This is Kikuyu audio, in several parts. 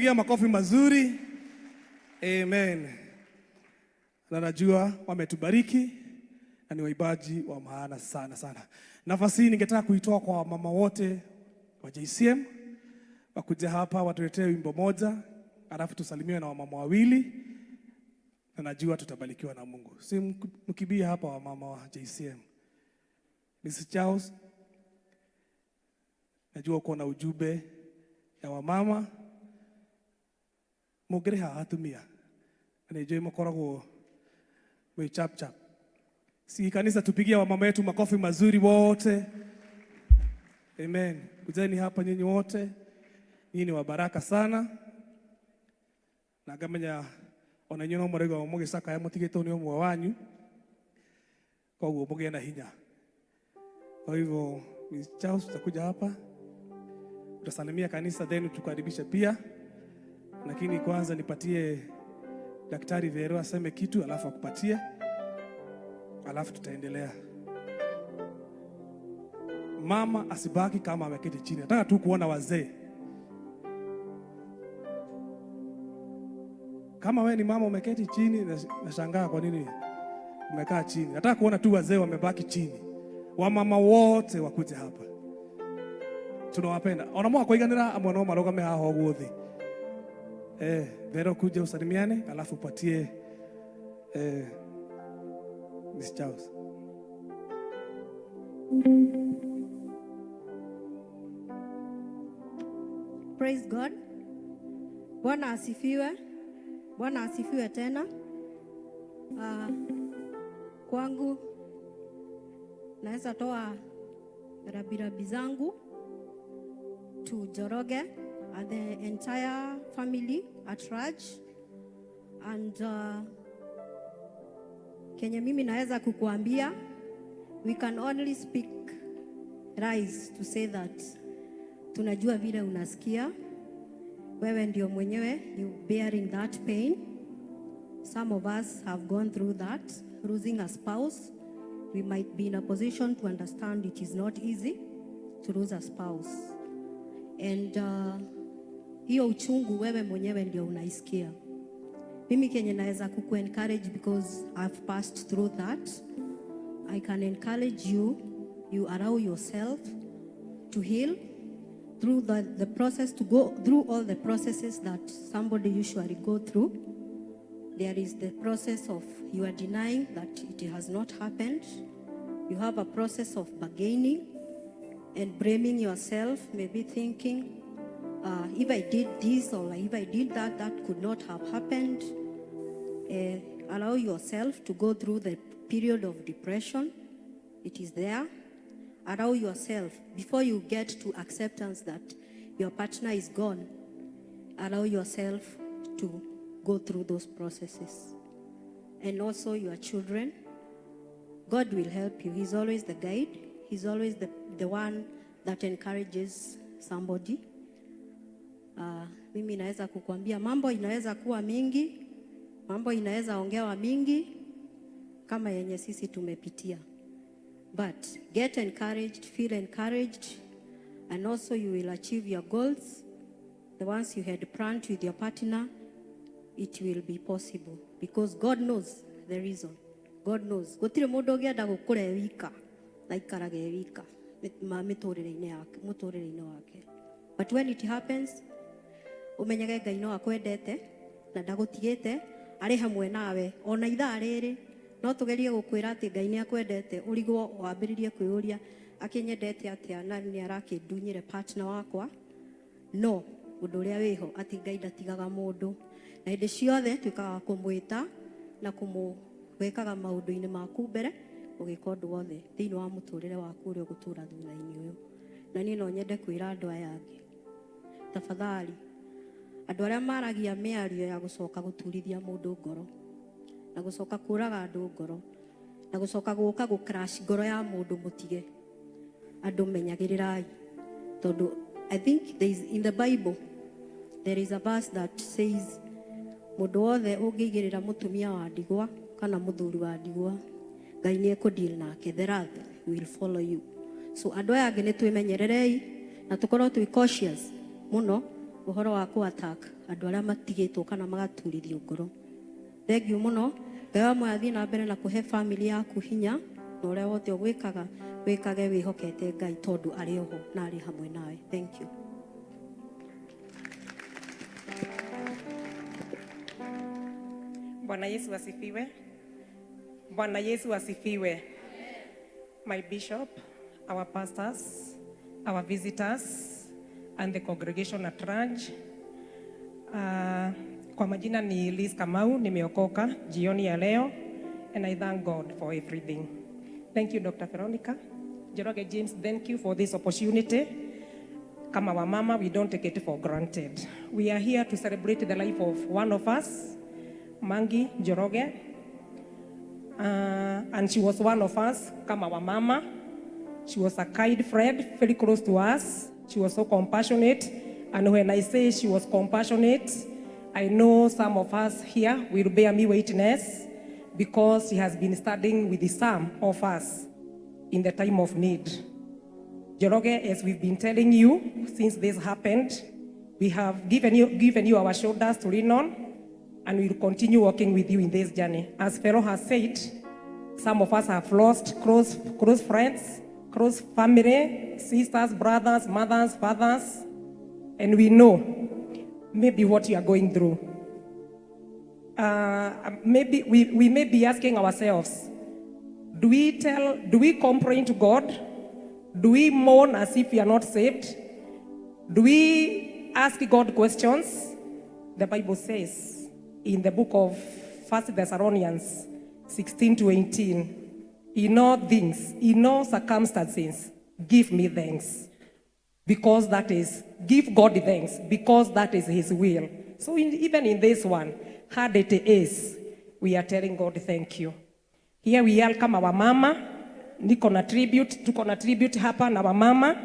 Pigia makofi mazuri. Amen. Na najua wametubariki na ni waimbaji wa maana sana sana. Nafasi hii ningetaka kuitoa kwa mama wote wa JCM wakuja hapa watuletee wimbo moja, alafu tusalimiwe na wamama wawili, na najua tutabarikiwa na Mungu. Si mkibia hapa wamama wa JCM. Mrs. Charles, najua uko na ujumbe ya wamama mũngĩrĩ haha atumia na nĩ njũĩ mũkoragwo mwĩ chap chap. Si kanisa, tupigie wamama wetu makofi mazuri wote. Amen. Kujeni hapa nyinyi wote, nyinyi ni wa baraka sana, na ngamenya ona inyuĩ no mũraigua mũgĩcakaya mũtigĩtwo nĩ ũmwe wanyu, koguo mũgĩe na hinya. Kwa hivyo Miss Charles, utakuja hapa utasalimia kanisa then tukaribishe pia, lakini kwanza nipatie Daktari Vero aseme kitu alafu akupatie, alafu tutaendelea. Mama asibaki kama ameketi chini, nataka tu kuona wazee. Kama we ni mama umeketi chini, nashangaa kwa nini umekaa chini. Nataka kuona tu wazee wamebaki chini, wamama wote wakuje hapa, tunawapenda. Ona mwakwiganira amwe no marugame haha ũguo thĩ. Vero kuja usalimiane, alafu upatie Miss Charles. Praise God. Bwana asifiwe. Bwana asifiwe tena. Kwangu naweza toa rabirabi zangu to Njoroge and the entire family at large and kenye mimi naweza kukuambia, we can only speak lies to say that tunajua vile unasikia wewe ndio mwenyewe you bearing that pain. Some of us have gone through that, losing a spouse. We might be in a position to understand it is not easy to lose a spouse. And hiyo uchungu wewe mwenyewe ndio unaisikia. Mimi kenye naweza kuku encourage, because I've passed through that, I can encourage you, you allow yourself to heal through the process, to go through all the processes that somebody usually go through. There is the process of you are denying that it has not happened. You have a process of bargaining and blaming yourself, maybe thinking, if I did this or if I did that, that could not have happened. Allow yourself to go through the period of depression. It is there. Allow yourself, before you get to acceptance that your partner is gone, allow yourself to go through those processes. And also your children, God will help you. He's always the guide. He's always the one that encourages somebody. Mimi naweza kukuambia mambo inaweza kuwa mingi, mambo inaweza ongewa mingi kama yenye sisi tumepitia. But get encouraged, feel encouraged, and also you will achieve your goals. The ones you had planned with your partner, it will be possible because God knows the reason. God knows. Gũtirĩ mũndũ ũngĩenda gũkũra e wika na aikarage e wika mĩtũrĩre-inĩ yake, mũtũrĩre-inĩ wake. But when it happens, ũmenyage Ngai no akwendete na ndagũtigĩte, arĩ hamwe nawe ona ithaa rĩrĩ. No tũgerie gũkwĩra atĩ Ngai nĩ akwendete, ũrigwo wambĩrĩrie kwĩyũria, akĩnyendete atĩa na nĩ arakĩndunyĩre partner wakwa? No ũndũ ũrĩa wĩho atĩ Ngai ndatigaga mũndũ, na hĩndĩ ciothe tuĩkaga kũmwĩta na kũmũwĩkaga maũndũ-inĩ maku mbere ũgĩka ũndũ wothe thĩinĩ wa mũtũrĩre waku ũrĩa ũgũtũra thutha-inĩ ũyũ. Na niĩ no nyende kwĩra andũ aya angĩ, tafadhali, andũ arĩa maragia mĩario ya gũcoka gũturithia mũndũ ngoro na gũcoka kũraga andũ ngoro na gũcoka gũka gũ crash ngoro ya mũndũ, mũtige. Andũ, menyagĩrĩrai, tondũ I think there is, in the Bible there is a verse that says mũndũ wothe ũngĩigĩrĩra mũtumia wa ndigwa kana mũthuri wa ndigwa, Ngai nĩ ekũ nake, the wrath will follow you. So andũ aya angĩ, nĩ twĩmenyererei na tũkorwo twĩ cautious mũno ũhoro wa kũ attack Andũ arĩa matigĩtwo kana magaturithio ngoro. Thank you mũno. Ngai wa muoyo athiĩ na mbere na kũhe family yaku hinya, na ũrĩa wothe ũgwĩkaga wĩkage wĩhokete Ngai, tondũ arĩ oho na arĩ hamwe nawe. Thank you. Bwana Yesu asifiwe. Bwana Yesu asifiwe. My bishop, our pastors, our visitors, and the congregation at large. Kwa majina ni Liz Kamau, nimeokoka jioni ya leo, and I thank God for everything. Thank you, Dr. Veronica. Njoroge James, thank you for this opportunity. Kama wamama, we don't take it for granted. We are here to celebrate the life of one of us, Mangi Njoroge. And she was one of us, kama wamama. She was a kind friend, very close to us. She was so compassionate. And when I say she was compassionate, I know some of us here will bear me witness, because she has been standing with some of us in the time of need. Njoroge, as we've been telling you since this happened, we have given you our shoulders to lean on, and we'll continue working with you in this journey. As Pharaoh has said, some of us have lost close friends, close family, sisters, brothers, mothers, fathers, and we know maybe what you are going through. Maybe we may be asking ourselves, do we complain to God? Do we mourn as if we are not saved? Do we ask God questions? The Bible says in the book of 1 Thessalonians 16 to 18, "In all things, in all circumstances, give me thanks." Because that is, give God thanks, because that is his will. So even in this one, hard it is, we are telling God thank you. Here we are kama wamama, niko na tribute, tuko na tribute hapa na wamama,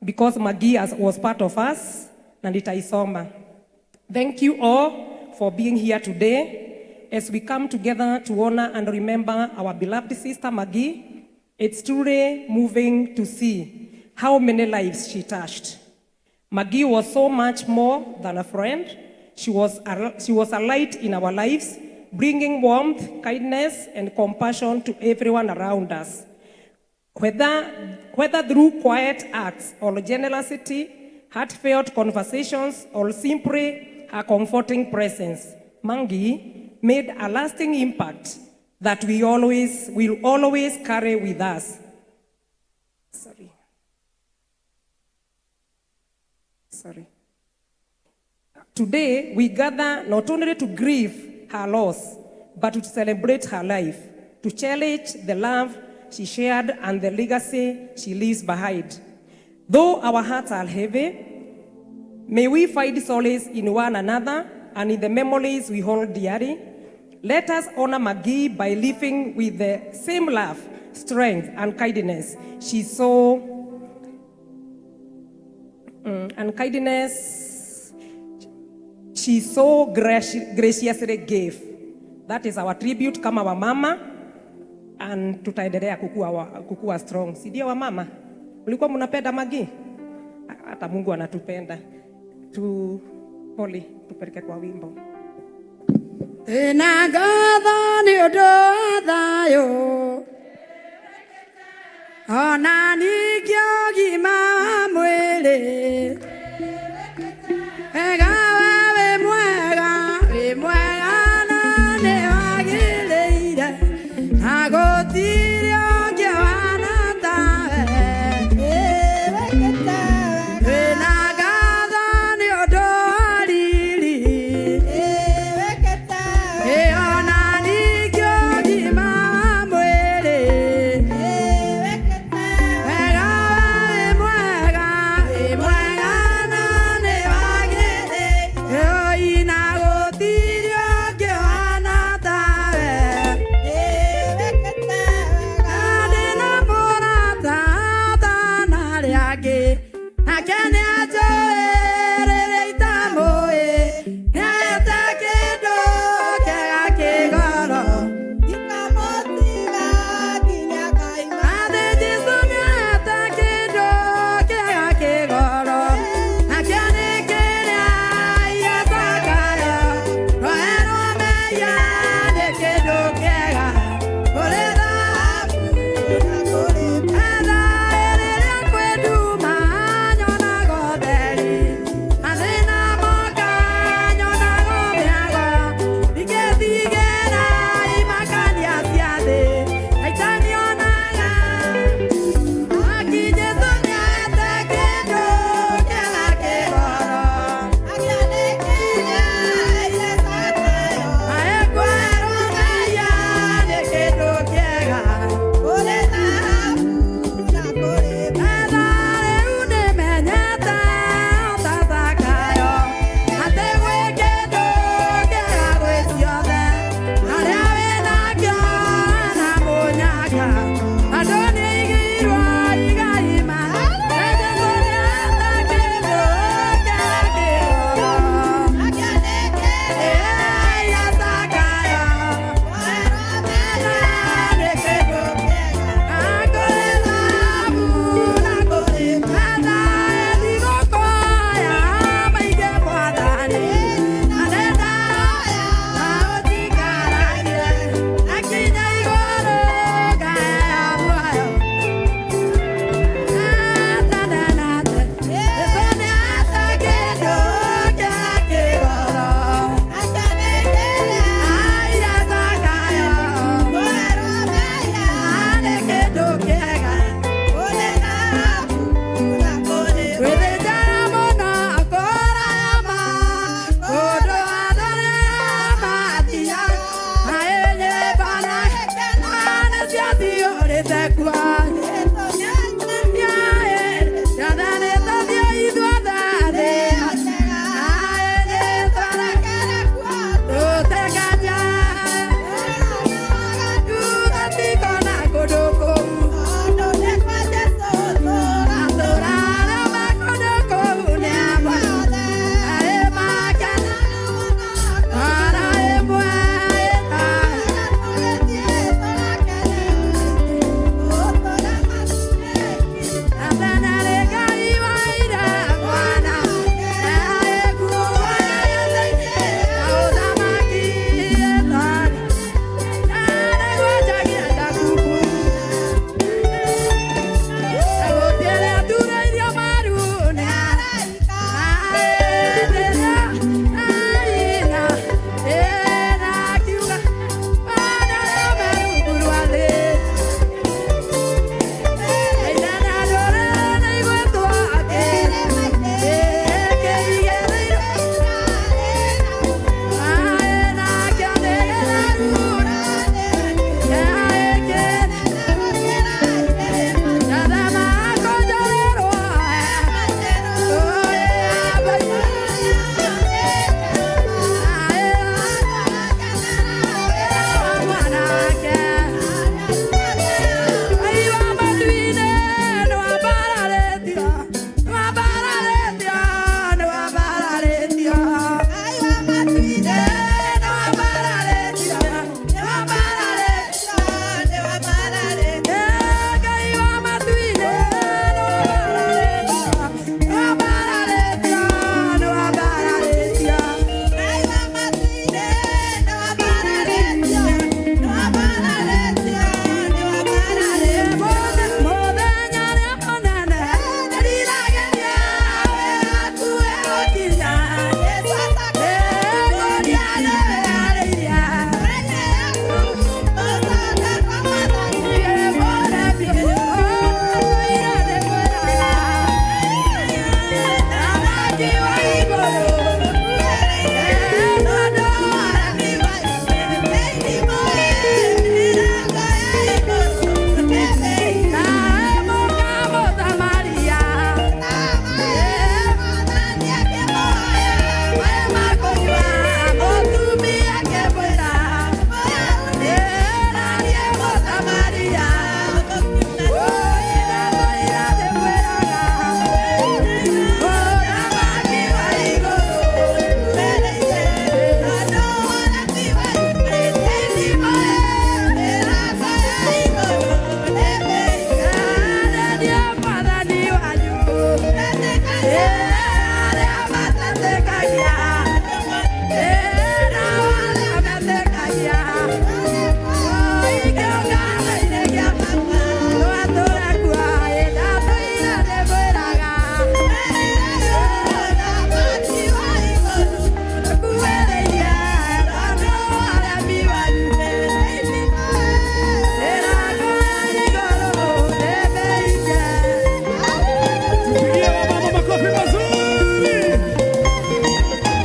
because Maggie was part of us, na nitaisoma. Thank you all for being here today as we come together to honor and remember our beloved sister Maggie. It's truly moving to see how many lives she touched. Maggie was so much more than a friend. She was a light in our lives, bringing warmth, kindness, and compassion to everyone around us. Whether through quiet acts or generosity, heartfelt conversations, or simply her comforting presence, Mangi made a lasting impact that we always will always carry with us. Sorry. Sorry. Today, we gather not only to grieve her loss, but to celebrate her life, to cherish the love she shared and the legacy she leaves behind. Though our hearts are heavy, may we find solace in one another and in the memories we hold dearly. Let us honor Maggie by living with the same love, strength, and kindness she so and kindness she so graciously gave. That is our tribute kama wamama, and tutaendelea kukua strong. Si ndio wamama? Mlikuwa mnapenda Maggie? Hata Mungu anatupenda. Tu Poli, tupeleke kwa wimbo. Ĩna ngatho nĩ ũndũ wa thayũ ona ningĩ ũgima wa mwĩrĩ.